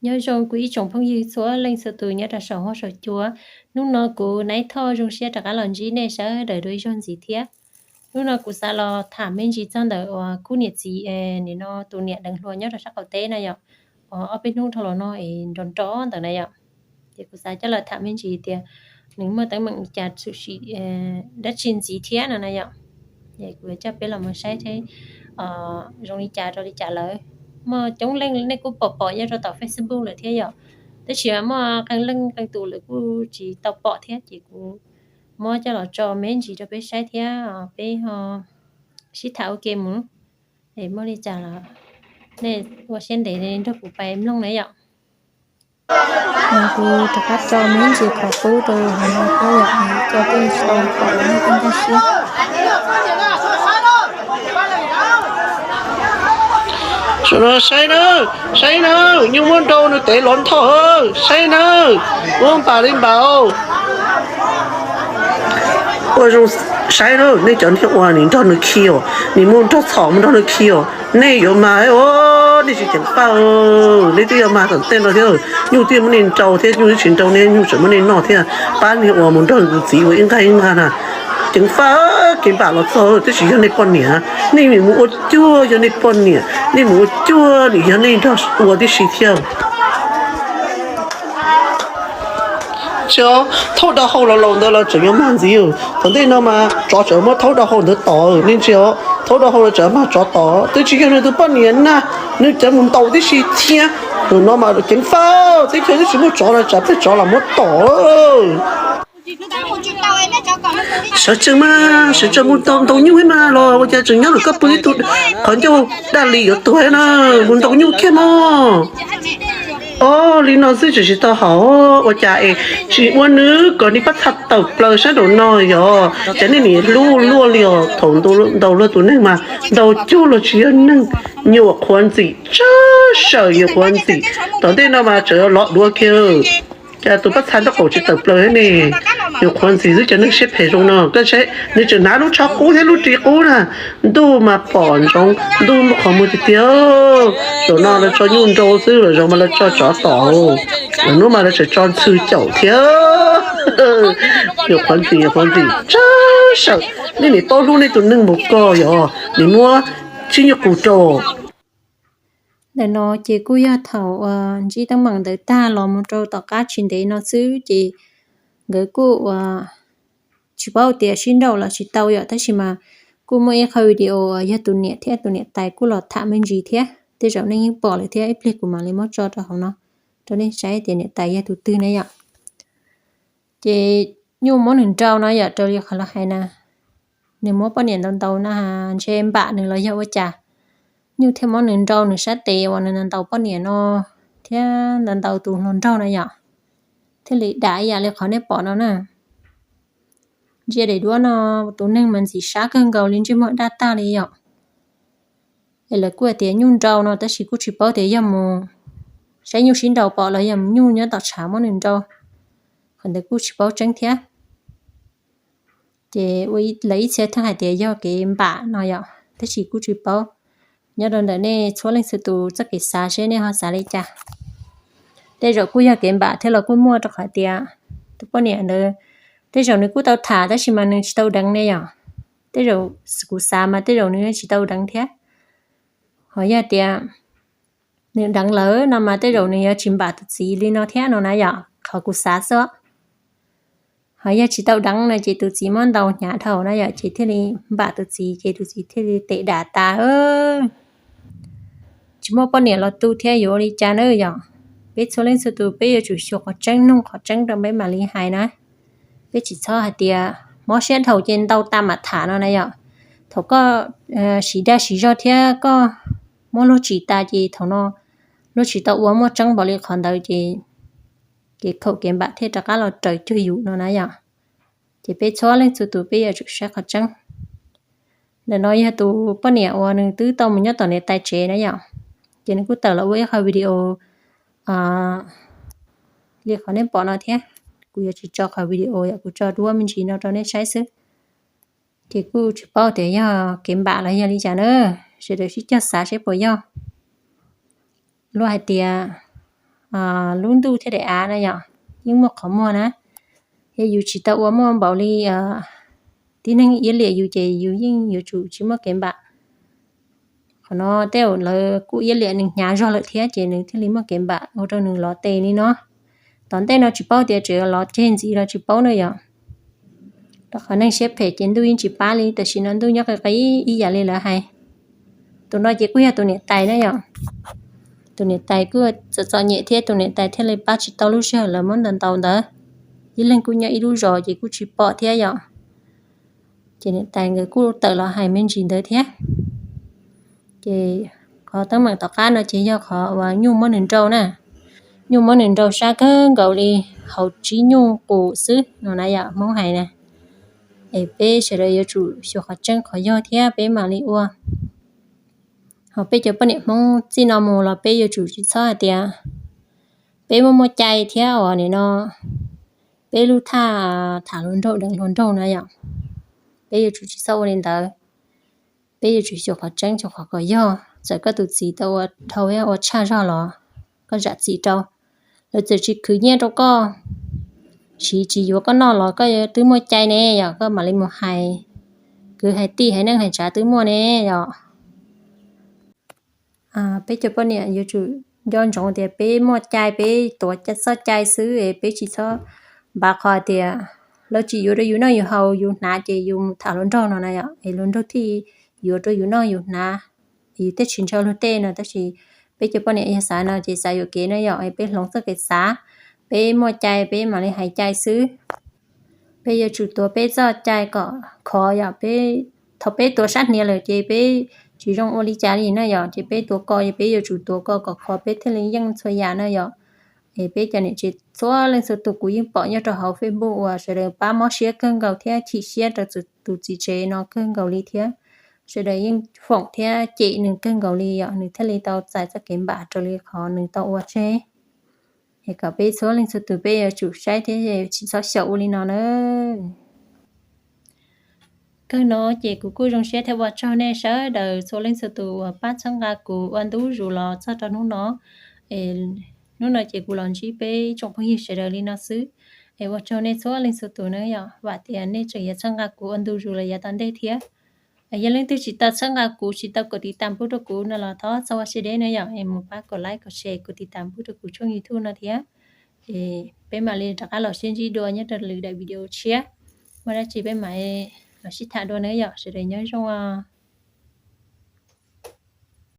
Nyob zoo kuv ib tsoom phooj ywg txhua leej txhua tus nyob rau saum huab saum cua. Hnub no kuv Nai Thoj zoo siab rov qab los ntsib nej sawv daws dua ib zaug ntxiv thiab. Hnub no kuv xav los tham me ntsis txog ntawm uas khub niam txiv, nim no tus niam deev hluas nyob rau sab qaum teb na yom, uas ob peb hnub dhau los no es nrov nrov ntawm na yom. Ces kuv xav coj los tham me ntsis tias nws muaj teeb meem li cas tshwm sim dab tsi ntxiv thiab no na yom. Es kuv yuav coj peb los mus saib thiab zoo li cas rau li cas lawm. Muaj coob leej nej kuj pom pom nyob rau tom Facebook lawm thiab yom, tab sis muaj qee leej qee tus lawm kuj tsis tau pom thiab ces kuv muab coj los tso me ntsis rau peb saib thiab peb ho sib tham ua ke mus. Es muaj li cas los nej ua siab ntev nrog kuv pais mloog na yom. Kuv rov qab tso me ntsis qhov qub rau hauv no thiab yom, coj peb sawv daws pom lawv lub neej toj siab. Saib nawb, saib nawb, nyuj muab nrau nws tev los nthoj, saib nawb, ua npam li npam. Ua zoo saib nawb, nej cov niag uas nim nrog nws khi os, nim mus nrog txhom mus nrog nws khi os, nej yuav mag os, nej tsis ceev faj, nej twb yuav mag tom tej no thiab. Nyuj twb muab nej nrau thiab, nyuj twb tsis nrau nej, nyuj tseem muab nej noj thiab. Pab niag uas mus nrog tus txiv ua ib nqag ib nqag na, ceev faj, kev npam los txog tab sis yog nej poj niam, nej mus ua cuag yog nej poj niam, nej mus ua cuag nim yog nej nrog ua tib si thiab. Tsis, thaub dau hau los laus ntawd los tseem yuav mag ntxiv. Thaum ntej no mas tsov tseem muab thaub dau hau ntawd tom, nej ntsia, thaub dau hau los tseem mag tsov tom, twb tsis yog nws tus poj niam na, nws cov mus ntaus tib si thiab. Tus no mas ceev faj, teb chaws twb tsis muaj tsov los tsam peb tsov los muab tom. Sawv tsees mas, sawv tsees mus ntaus nyuj thiab mas los ua cas tseem nyob lawm koj pw ib tug qhov ncauj daj li yuav tuag na, mus ntaus nyuj kiag mog. Os, li no xwb tseem tsis tau haum, ua cas es tsis ua nws kom nws pab txha tawm plaws sab nraum no yog? Cas nej niam hlub luaj li os, thaum ntaus luag tus neeg mas ntaus cuag luag tsis yog neeg, nyuam qhuav ntxim tsawg sawm, nyuam qhuav ntxim. Tom ntej no mas tseem lov duav kiag, cas tus pab txha nraub qaum tsis tawm plaws thiab ne? Nyuam qhuav ntxim xwb cov neeg siab phem zoo no, koj saib nws tseem hnav lub tsho qub thiab lub ris qub na, ntuj mas pom ntsoov, ntuj muaj qhov muag tiag tiag. Zaum no lawv tso nyuj nrau xwb, lwm zaus mas lawv tso tsov tom, lwm hnub mas lawv tseem tso ntxhw caum thiab. Nyuam qhuav ntxim, nyuam qhuav ntxim tsawg sawm, nej nim paub hlub nej tus neeg mus koj yog nim muab tsib nyuag qus rau. Ntawm no ces kuj yog thaum uas ntsib teeb meem ntawd tag los mus rau tom qab tsis ntev no xwb ces nkawd kuj uas tsis paub tias sib nrauj los tsis tau yom, tab sis mas kuj muaj ib qho video uas yog tus niam thiab tus niam tais kuj los tham me ntsis thiab, tej zaum nej yeej pom lawm thiab, ib pliag kuv mam li muab tso rau hauv no rau nej saib tias niam tais yog tus twg na yom. Ces nyuj muab nws nrau no yom, raws li qhov lawv hais na, nws muab poj niam ntaus ntaus na, ntshe npam nws los yog ua cas, nyuj thiaj muab nws nrau nws sab tes uas nws ntaus poj niam no thiab ntaus ntaus tus hluas nraug na yom, thiaj li dam ib yam li qhov nej pom no na. Ntsia daim duab no, tus neeg mas ntxim sab kawg nkaus li, ntsej muag daj tag li yom. Es lawv kuj hais tias nyuj nrau no tab sis kuj tsis paub tias yog mus saib nyuj sib nrau pom los yog nyuj nyob tom tshav muab nws nrau, qhov ntawd kuj tsis paub tseeb thiab. Ces lawv ib txhia thiaj hais tias yog kev npam no yom, tab sis kuj tsis paub. Nyob rau ntawm nej txhua leej txhua tus txoj kev xav seb nej ho xav li cas. Tej zaum kuj yog kev npam thiab los kuj muaj, rau qhov tias tus poj niam ntawd tej zaum nws kuj tau tham tab sis mas nws tsis tau deev ne yom. Tej zaum kuv xav mas tej zaum nws tsis tau deev thiab. Ho yog tias nws deev lawm no mas tej zaum nws yuav tsis npam tus txiv li no thiab no na yom, qhov kuv xav xwb. Ho yog tsis tau deev no ces tus txiv muab ntaus hnyav dhau na yom, ces thiaj li npam tus txiv, ces tus txiv thiaj li tes dam tas. Tsis muaj poj niam los tu thiab yuav ua li cas na yom. Peb txhua leej txhua tus peb yuav tsum xyuas qhov tseeb, nug qhov tseeb rau peb mam li hais na. Peb tsis txhob hais tias mob siab dhau ces ntaus tas mam tham no na yom. Thaum koj siv dag siv zog thiab koj muab luag tsim tas ces thaum no luag tsis tau ua muaj tseeb npaum li qhov ntawd ces kev khaum kev npam thiaj rov qab los raws cuag yus no na yom. Ces peb txhua leej txhua tus peb yuav tsum saib qhov tseeb. Ntawm no yog tus poj niam uas nws twb tau mus nyob tom niam tais tsev na yom, ces nws kuj tawm los ua ib qho video li qhov nej pom no thiab. Kuv yuav tsis tso qhov video yom, kuv tso duab me ntsis no rau nej saib xwb. Ces kuj tsis paub tias yog kev npam los yog li cas na, sawv daws sib cog xav seb puas yog. Luag hais tias lub ntuj thiab daim av na yom, yeej muaj qhov muag na. Yog yus tsis tau ua muaj npaum li tib neeg iab liam yus ces yus yeej yuav tsum tsis muaj kev npam. Qhov no tej zaum lawv kuj iab liam nws hnyav zog lawm thiab ces nws thiaj li muaj kev npam ua rau nws lov tes li no. Tom ntej no tsis paub tias tseem lov ceg ntxiv los tsis paub na yom. Rau qhov neeg siab phem ces ntuj yeej tsis pab li, tam sim no ntuj nyob qis qis ib yam li lawv hais. Tus no ces kuj yog tus niam tais na yom. Tus niam tais kuj txom txom nyem thiab, tus niam tais thiaj li pab tsis tau lub sij hawm lawv muab ntaus ntaus ntawd. Ib leeg kuj nyob ib lub zos ces kuj tsis pom thiab yom. Ces niam tais nkawd kuj tawm los hais me ntsis ntawd thiab. Ces qhov teeb meem tom qab no ces yog qhov uas nyuj muab nws nrau na. Nyuj muab nws nrau sab kawg nkaus li hauv tsib nyuj qus xwb no na yom, Hmoob hais na. Es peb sawv daws yuav tsum xyuas qhov tseeb qhov yog thiab peb mam li ua. Ho peb cov poj niam Hmoob txij no mus los peb yuav tsum tsis txhob hais tias peb muaj muaj cai thiab uas nim no peb lub thaj tham hluas nraug deev hluas nraug na yom. Peb yuav tsum tsis txhob ua li ntawd. Peb yuav tsum xyuas qhov tseeb xyuas qhov kom yog. Txawm koj tus txiv tau ua dhau thiab ua tshaj zog los koj zam txim rau. Lawv txawm tsis khwv nyiaj rau koj, siv tsis yuav koj noj los koj twb muaj cai ne yom, koj mam li mus hais kwv hais tij hais neej hais tsav twb muaj ne yom. Peb cov poj niam yuav tsum nco ntsoov tias peb muaj cai, peb tuav txoj cai xwb es peb tsis txhob npav qhov tias lawv tsis yuav rau yus noj yus haus yus hnav ces yus mus tham hluas nraug no na yom, es hluas nraug thiaj yuav rau yus noj yus hnav, yus thiaj tsis ntshaw luag tej no. Tab sis peb cov poj niam yog xav no ces xav yuam kev na yom, es peb hloov txoj kev xav, peb muaj cai peb mam li hais cai xwb. Peb yuav tsum tuav peb txoj cai kom khov yom, peb, thaum peb tuav sab hniav lawm ces peb tsis zoo ua li cas li na yom, ces peb tuav ko, peb yuav tsum tuav ko kom khov peb thiaj li yeej txhua yam na yom. Es peb cov niam tsev txhua leej txhua tus kuv yeej pom nyob rau hauv Facebook uas sawv daws pab mob siab kawg nkaus thiab chim siab rau tus txiv tsev no kawg nkaus li thiab. Sawv daws yeej foom thiab cem nws kawg nkaus li yom, nws thiaj li tau txais txoj kev npam raws li qhov nws tau ua tseg. Es kom peb txhua leej txhua tus peb yuav tsum saib thiab tsis txhob xyaum ua li no na. Kawg no ces kuv kuj zoo siab thiab ua tsaug nej sawv daws txhua leej txhua tus uas pab txhawb nqa kuv ua ntu zus los txog rau hnub no. Hnub no ces kuv los ntsib peb tsoom phooj ywg sawv daws li no xwb. Es ua tsaug nej txhua leej txhua tus na yom, vam tias nej tseem yuav txhawb nqa kuv ua ntu zus los yav tom ntej thiab. Yog leej twg tsis tau txhawb nqa kuv, tsis tau kov tiv tam pub rau kuv no los thov txhob ua siab deb na yom, es mus pab kov like kov share kov tiv tam pub rau kuv tshooj YouTube no thiab. Es peb mam li rov qab los sib ntsib dua nyob rau lwm daim video tshiab. Muaj dab tsi peb mam los sib tham dua na yom, sawv daws nyob zoo.